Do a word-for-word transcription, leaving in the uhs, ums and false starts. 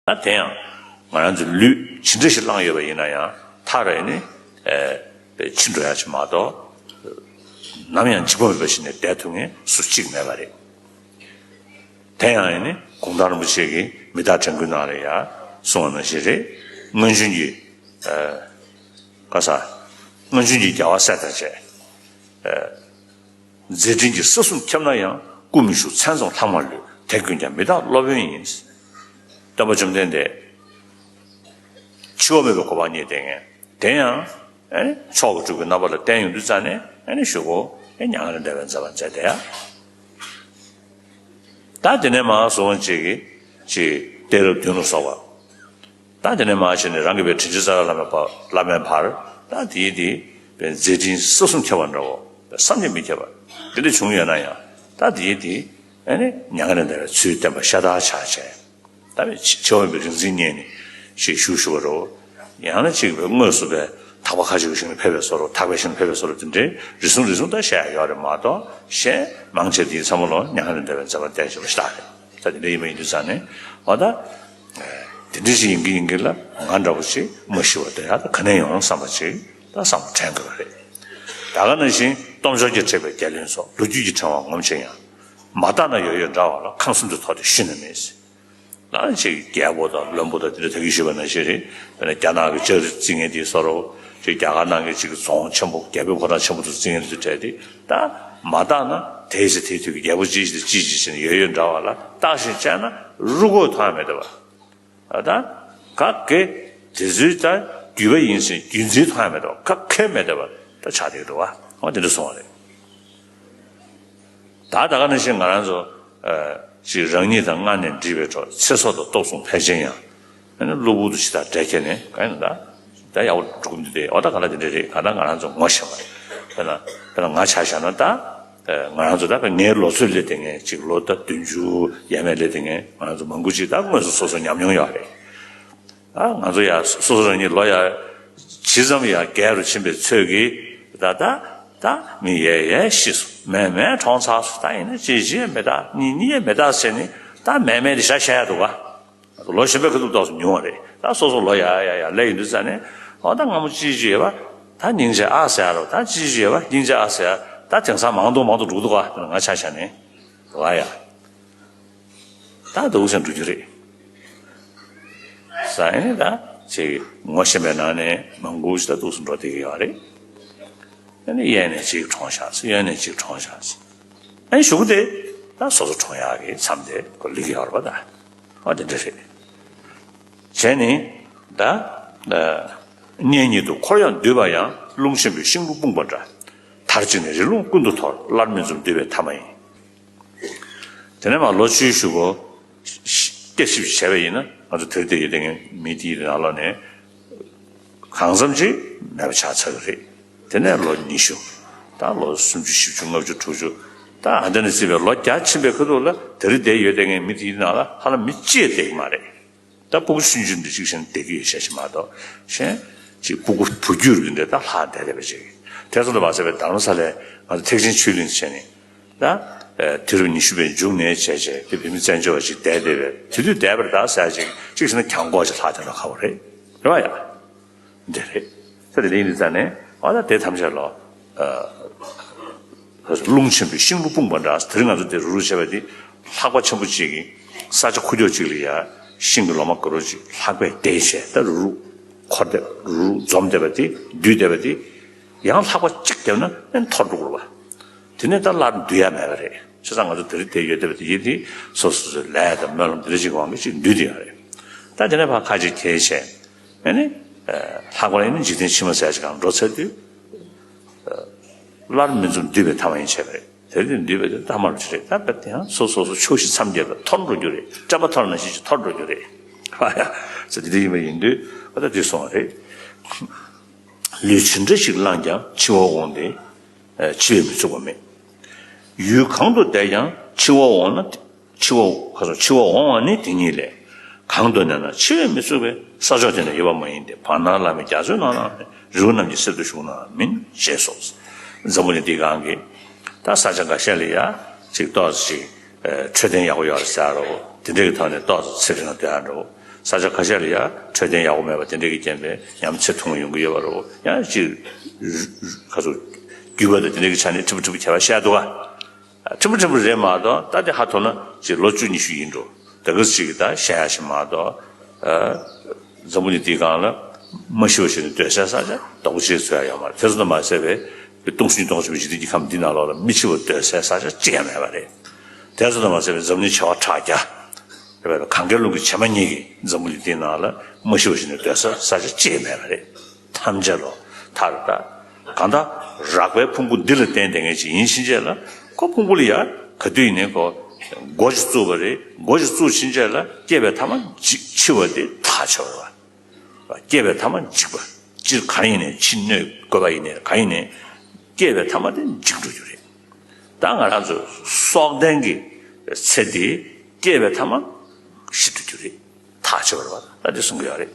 ད་དེ་ཡང་ང་རང་ཚོ་ལུས་ཇི་འདྲ་ཞིག་བླངས་ཡོད་པ་ཡིན་ན་ཡང་མཐར་ནི་ཨེ་པའི་འཆི་འགྲོ་ཡ་ཅིག་མ་གཏོགས། ནམ་ཡང་འཇིགས་པ་མེད་པ་ཞིག་ནས་བསྡད་ཐུབ་མཁན་སུ་གཅིག་མེད་པ་རེད། དེ་ཡང་ནི་གུང་ཐང་རིན་པོ་ཆེ་གིས་མི་རྟག་དྲན་སྐུལ་ནང་ལ་ཡང་གསུངས་པ་ནང་བཞིན་རེད། སྔོན་བྱོན་གྱི་ཨ་ག་ས། སྔོན་བྱོན་གྱི་རྒྱལ་བ་སྲས་དང་བཅས། ཨ་མཛད་འཕྲིན་གྱི་ས་གསུམ་ཁྱབ་ན་ཡང་། སྐུ་མི་བཞུགས་མཚན་ཙམ་ལྷག་མ་ལུས། དེ་ཀུན་ཀྱང་མི་རྟག་སློབ་དཔོན་ཡིན། སྟོན་པ་བཅོམ་ལྡན་འདས་འཆི་བ་མེད་པའི་གོ་འཕང་བརྙེས་བསྡད་མཁན་དེ་ཡང་ཨེ་ནི་མཆོག་གི་སྤྲུལ་སྐུའི་རྣམ་པ་ལ་བསྟན་ཡོང་དུས་ཙ་ནས་ཨེ་ནི་གཞུག་གུ་ཨེ་མྱ་ངན་ལས་འདས་པའི་མཛད་པ་མཛད་བསྡད་ཡ། ད་དེ་ནས་མར་བཟུང་བ་ཅིག་གིས་ཅིག་གཏད་རབས་བདུན་ལ་སོགས་པ། ད་དེ་ནས་མར་བྱས་ནས་རང་གི་བའི་དྲིན་ཅན་རྩ་བའི་བླ་མའི་བར་བླ་མའི་བར་ད་དེའི་དེ་བའི་མཛད་འཕྲིན་ས་གསུམ་ཁྱབ་པ་འདྲ་བོ་བསམ་གྱིས་མི་ཁྱབ་པ་དེ་འདྲ་བྱུང་ཡོད་ན་ཡང་ད་དེའི་དེ་ཨེ་ནི་མྱ་ངན་ལས་འདས་པའི་ཚུལ་བསྟན་པ་ཤ་སྟག་ཆགས་བྱས། ད་བའི་ཆེ་བ་བའི་རིག་འཛིན་བརྙེས་ནས་ཞེས་ཞུ་ཞུ་བ་རོ། ཡང་ན་གཅིག་བའི་དངོས་སུ་བའི་ཐག་པ་ཁ་ཅིག་གི་ཞིང་ལ་ཕེབས་པའི་བཟོ་རོ། ཐག་པའི་ཞིང་ལ་ཕེབས་པའི་བཟོ་རོ། དེ་འདྲའི་རེ་ཟུང་རེ་ཟུང་ད་བཤད་ཡ་ཡོད་རེད་མ་གཏོགས་གཞན་མང་ཆེ་དེའི་ཚང་མ་ལོ་མྱ་ངན་ལས་འདས་པའི་མཛད་པ་བསྟན་བཞིན་པ་ཞིག་རེད། ད་དེ་འདྲ་ཡིན་པ་ཡིན་དུས་ཙང་ནས་འོ་ད་དེ་འདྲ་ཞིག་ཡིན་གྱི་ཡིན་གྱི་ལ་ང་འདྲ་བོ་ཞིག་མ་ཤི་བ་དེ་ཡ་ད་ག་ནས་ཡོང་བསམ་པ་ཅིག་ད་བསམ་བློ་དྲན་དགོས་པ་རེད། ད་ག་ནང་བཞིན་སྟོབས་འབྱོར་གྱིས་དྲེགས་པའི་རྒྱལ་བློན་སོགས། ལོ་རྒྱུས་ཀྱི་ཕྲེང་བ་ངོམས་ཆེ་ཡང་། མ་བརྟགས་ན་ཡོད་ཡོད་འདྲ་བ་ལ། ཁམས་གསུམ་དུ་ཐོགས་ཏེ་ཞུ་ནི་མེད། ལ་ཅིག་རྒྱལ་པོ་དང་བློན་པོ་དང་དེ་འདྲ་ད་གིན་ཞུས་པ་ནང་བཞིན་རེད། དཔེར་ན་རྒྱ་ནག་གི་ལྕགས་རི་བརྩིགས་མཁན་དེའི་བཟོ་འདྲ། ཅིག་རྒྱ་གར་ནང་གི་ཅིག་རྫོང་ཆེན་པོ་རྒྱལ་པོའི་ཕོ་བྲང་ཆེན་པོ་དེ་བརྩིགས་མཁན་དེ་འདྲ་དེ་ད་མ་བརྟགས་ན་དེའི་ཚེ་དེའི་དུས་ཀྱི་རྒྱལ་པོ་ཅི་ཞིག་དང་ཅི་ཞིག་ཟེར་ནས་ཡོད་ཡོད་འདྲ་བ་ལ་བརྟགས་ཤིང་དཔྱད་ན་རུ་སྐོགས་མཐོང་ཡ་མེད་འདུག་བ། ད་ག་གེ་དེ་ཚོའི་ད་བརྒྱུད་པ་ཡིན་ཟེར་རྒྱུད་འཛིན་མཐོང་ཡ་མེད་འདུག་བ། ག་གེ་མེད་འདུག་བ། ད་ཆགས་བསྡད་འདུག་བ། འོ་དེ་འདྲ་སོང་བ་རེད། ད་ད་ག་ནང་བཞིན་ང་རང་ཚོ་ཨ་ཅིག་རང་ཉིད་དང་སྔར་ནས་འདྲིས་པའི་གྲོགས། ཚེ་སྲོག་དང་སྟོབས་མཚུངས་ཕལ་ཆེར་ཡང་། ཨ་ནི་གློ་བུར་དུ་ཇི་ལྟར་འབྲལ་ཁྱེར་ནས་གང་ཡིན་ན་ད་ད་ཡག་པོ་འགྲོ་གི་འདུག་སྟེ། འོ་ད་ག་ལ་དེ་འདྲ་རེད། གང་ལྟར་ང་རང་ཚོ་ངོ་ཤེས་པ་རེད། དཔེར་ན་དཔེར་ན་ང་ཆ་བཞག་ན་ད་ཨ་ང་རང་ཚོ་ད་དཔེ་ངའི་ལོ་ཚོད་སླེབས་བསྡད་མཁན་ཅིག་ལོ་ད་བདུན་ཅུ་ཡས་མས་སླེབས་བསྡད་མཁན་ང་རང་ཚོ་མང་པོ་ཅིག་ད་དངོས་སུ་སོ་སོ་ཉམས་མྱོང་ཡོད་རེད། ཨ་ང་ཚོ་ཡ་སོ་སོ་རང་ཉིད་ལོ་ཡ་ཇི་ཙམ་ཡ་རྒས་རུ་ཕྱིན་པའི་ཚོད་ཀྱིས་ད་ད་ད་མི་ཡས་ཡས་ཤི་སོང་། མས་མས་གྲོངས་ཚར་སོང་། ད་ཡིན་ན་གཅིག་གཅིག་མི་རྟག་གཉིས་གཉིས་མི་རྟག་ཟེར་ནས་ད་མས་མས་དེ་བཞག་བཞག་ཡ་འདུག་ག། ལོ་གཞོན་པའི་ཁ་ཐུག་ཏོག་ཙམ་ཉུང་བ་རེད། ད་སོ་སོ་ལོ་ཡ་ཡ་ཡ་སླེབས་ཡོང་དུས་ཙ་ནས་འོ་ད་སྔ་མོ་གཅིག་གཅིག་ཡོད་པ་ད་སྙིང་རྗེ་ཨ་ཟེར་ཡ་རོ། ད་གཅིག་གཅིག་ཡོད་པ་སྙིང་རྗེ་ཨ་ཟེར་ཡ། ད་དེང་སང་མང་དུ་མང་དུ་འགྲོ་གི་འདུག་ག། ང་ཆ་བཞག་ནས་འདུག་ག་ཡ། ད་འདུག་སེ་འགྲོ་རྒྱུ་རེད། ས་ཡིན་ད་ཅིག་ངོ་ཤེས་པའི་ནང་ནས་མང་པོ་ཞིག་ད་འདུག་སེ་འགྲོ་བསྡད་ཀྱི་ཡོད་རེད། ཨ་ནི་གཡས་ནས་གཅིག་གྲོངས་བཞག་ཟེར། གཡོན་ནས་གཅིག་གྲོངས་བཞག་ཟེར། ཨ་ནི་གཞུག་གུ་དེ་ད་སོ་སོ་གྲོངས་ཡག་གི་མཚམས་དེ་ཁོ་སླེབས་ཀྱི་ཡོད་རེད་པ། ད་ཨ་དེ་འདྲ་རེད། བྱས་ནས་ད་གཉེན་ཉེ་དུ་འཁོར་ཡང་འདུས་པ་ཡང་། རླུང་ཆེན་པོས་ཤིང་བུ་སྤུངས་པ་འདྲ། མཐར་གཅིག་ནས་རི་ཀླུང་ཀུན་ཏུ་འཐོར། སླར་མི་འཛོམས་འདུས་པའི་མཐའ་མ་ཡིན། དེ་ནས་མར་ལོ་བཅུའི་གཞུག་གུ་བསྐྱར་ཞིབ་བྱས་པ་ཡིན་ན་ང་ཚོ་དེར་བསྡད་ཡོད་དེ་ངས་མི་དེའི་ནང་ལོགས་ནས་གང་འཚམ་ཅིག་མེད་པ་ཆགས་ཚར་གི་རེད། དེ་ནས་ལོ་ཉི་ཤུ། ད་ལོ་སུམ་ཅུ་བཞི་བཅུ་ལྔ་བཅུ་དྲུག་ཅུ། ད་ཨ་འདི་ནས་བརྩིས་པའི་ལོ་བརྒྱ་ཕྱིན་པའི་ཁ་ཐུག་ལ་དེར་བསྡད་ཡོད་དེ་ངས་མི་དེའི་ནང་ལ་ཧ་ལམ་མི་གཅིག་བསྡད་ཀྱི་མ་རེད། ད་སྤུ་གུ་ཆུང་ཆུང་འདི་གཅིག་བྱས་ནས་བསྡད་ཀྱི་ཡོད་ཤག་ཅིག་མ་གཏོགས་གཞན་ཅིག་སྤུ་གུ་བུ་རྒྱུད་རུ་འདི་འདྲ་ད་ལྷག་བསྡད་བསྡད་པ་ཅིག་དེ་ཚོ་ལ་མ་ཟད་པའི་རྡ་རམ་ས་ལའི་ང་ཚོ་ཐེག་ཆེན་ཆོས་གླིང་བྱས་ནས་ད་དུས་རབས་ཉི་ཤུ་པའི་མཇུག་ནས་བྱས་བྱས་དེ་བོད་མི་བཙན་བྱོལ་བ་ཅིག་བསྡད་བསྡད་པའི་དེ་དུས་བསྡད་པར་ད་ཟེར་ཅིག་གཅིག་བྱས་ན་གྱང་གོག་ཅིག་ལྷག་བསྡད་ན་ཁག་པོ་རེད། རེད་བ་ཡ། འདི་རེད། ས་དེ་ལས་ཡིན་དུས་ཙང་ནས་ཨ་ད་དེ་ཐམས་ཅད་ལོ། རླུང་ཆེན་པོས་ཤིང་བུ་སྤུངས་པ་འདྲ། དེ་རིང་ང་ཚོ་དེ་རུག་རུག་བྱས་པ་དེ་ལྷགས་པ་ཆེན་པོ་གཅིག་གིས་ས་ཆ་ཁུག་ཀྱོག་གཅིག་ལ་ཡ་ཤིང་གི་ལོ་མ་དཀར་པོ་ཅིག་ལྷགས་པས་བརྡལ་བྱས་ད་རུག་རུག་འཁོར་བསྡད་རུག་རུག་འཛོམས་བསྡད་པ་དེ་འདུས་བསྡད་པ་དེ་ཡང་ལྷགས་པ་གཅིག་བརྒྱབ་ན་ཨེ་འཐོར་འགྲོ་གི་རེད་བ། དེ་ནས་ད་སླར་འདུས་ཡ་མེད་པ་རེད། བྱས་ཙང་ང་ཚོ་དེ་རིང་དེ་ཡོད་བསྡད་པ་དེ་ཡིན་དེ་སོ་སོ་སོའི་ལས་དང་སྨོན་ལམ་དེ་འདྲ་ཅིག་གི་དབང་གིས་ཅིག་འདུས་བསྡད་ཡོད་རེད། ད་དེ་ནས་ཕར་ཁ་ཅིག་གྱེས་བྱས། ཨ་ནི། ལྷག་པར་ཨ་ནི་འཇིག་རྟེན་ཕྱི་མ་ཟེར་ཅིག་གང་འགྲོ་ཚར་དུས། སླར་མི་འཛོམས་འདུས་པའི་མཐའ་མ་ཡིན་བྱས་པ་རེད། དེ་དུས་འདུས་པའི་དེ་མཐའ་མ་རུ་ཅི་རེད། ད་དཔེ་དེ་ཡང་སོ་སོ་སོ་ཕྱོགས་བཞི་མཚམས་བརྒྱད་ལ་འཐོར་འགྲོ་རྒྱུ་རེད། དཔྲལ་པ་འཐོར་ནང་བཞིན་ཅིག་འཐོར་འགྲོ་རྒྱུ་རེད། ཧ་ཡ། ཟེར་དེ་འདྲ་ཡིན་པ་ཡིན་དུས་ཨ་ད་དེ་སོང་བ་རེད། ལུས་ཇི་འདྲ་ཞིག་བླངས་ཀྱང་འཆི་བ་འོང་སྟེ། འཆི་བས་མི་ཚུགས་པ་མེད། ཡུལ་གང་དུ་བསྡད་ཀྱང་འཆི་བ་འོང་ན། འཆི་བ་ཁ་སང་འཆི་བ་འོང་བ་ནི་དེ་ཉིད་ལས། གང་དུ་གནས་ན་འཆི་བས་མི་ཚུགས་པའི། ས་ཕྱོགས་དེ་ན་ཡོད་པ་མ་ཡིན་ཏེ། བར་སྣང་ལྷ་མིའི་རྒྱ་མཚོའི་ནང་ན། རི་བོ་རྣམས་ཀྱི་གསེབ་ཏུ་བཞུགས་ན་མིན། ཞེས་སོ། འཛམ་བུ་གླིང་འདི་སྒང་གི་ད་ས་ཆ་འགའ་ཤས་ལ་ཡ་ཅིག་ཏོག་ཙམ་ཅིག་འཕྲོད་བསྟེན་ཡག་པོ་ཡོད་རེད་ཟེར་རོ། དེ་འདྲའི་གི་ཐོག་ནས་ཏོག་ཙམ་ཚེ་རིང་ལ་སྡོད་ཡ་འགྲོ། ས་ཆ་ཁ་ཤས་ལ་ཡང་འཕྲོད་བསྟེན་ཡག་པོ་མེད་པ་དེ་འདྲས་ཀྱི་རྐྱེན་པས་ཉམས་ཚད་ཐུང་ཡོང་གི་ཡོད་པ་རེད། ཡང་ཅིག་ཁ་སོ་རྒྱུད་པ་དང་དེ་འདྲས་ཀྱི་ཆ་ནས་ཕྲན་བུ་ཕྲན་བུ་ཁྱད་པར་བཤད་འདུག་ག་ཕྲན་བུ་ཕྲན་བུ་རེད་མ་གཏོགས། ད་དེ་ཧ་ཐོ་ན་ཅིག་ལོ་བཅུ་ཉི་ཤུ་ཡིན་འགྲོ། ད་གི་ཅིག་གི་ད་བཤད་ཡ་ཞིག་མ་གཏོགས། འཛམ་བུ་གླིང་འདིའི་སྒང་ལ་མ་ཤི་བ་ཞིག་ནས་སྡོད་སའི་ས་ཆ་རྡོག་པོ་གཅིག་བཟོ་ཡ་ཡོད་མ་རེད། དེ་ཚོ་དང་མ་ཟད་པའི་སྟོང་ཕྲག་ཉིས་སྟོང་ཕྱིན་པའི་འཇིག་རྟེན་གྱི་ཁམས་འདི་ནང་ལོགས་ལ་མི་འཆི་བར་སྡོད་སའི་ས་ཆ་གཅིག་ཡང་མེད་པ་རེད། དེ་ཚོ་དང་མ་ཟད་པའི་འཛམ་གླིང་བྱེ་བ་ཕྲག་བརྒྱ། རེད་པ། གངྒཱའི་ཀླུང་གི་བྱེ་མ་སྙེད་ཀྱི་འཛམ་བུ་གླིང་འདིའི་ནང་ལ་མ་ཤི་བ་ཞིག་ནས་སྡོད་ས་ས་ཆ་གཅིག་ཡང་མེད་པ་རེད། ཐམས་ཅད་ལོ་ཐར་ད། གང་ལྟར་རགས་པའི་ཕུང་པོ་འདི་ལ་བརྟེན་བསྡད་མཁན་ཅིག་ཡིན་ཕྱིན་ཆད་ལ། ཁོ་ཕུང་པོ་ལ་ཡ་ག་དུས་ཡིན་ནའི་ཁོ་མགོ་ཅིག་བཙུགས་པ་རེད། མགོ་ཅིག་བཙུགས་ཕྱིན་ཆད་ལ་སྐྱེས་པའི་མཐའ་མ་འཇིག་འཆི་བ་དེ་ཐག་ཆོད་པ་རེད། སྐྱེས་པའི་མཐའ་མ་འཇིག་པ། སྤྱིར་གང་ཡིན་ནའི་འཆི་གནོད་དགོས་པ་ཡིན་ནའི་གང་ཡིན་ནའི་སྐྱེས་པའི་མཐའ་མ་དེ་འཇིག་འགྲོ་རྒྱུ་རེད། ད་ང་རང་ཚོ་སྲོག་ལྡན་གྱི་ཚེ་འདི་སྐྱེས་པའི་མཐའ་མ་ཤི་འགྲོ་རྒྱུ་རེད། ཐག་ཆོད་པ་རེད་པ། ད་དེ་གསུང་གི་ཡོད་རེད།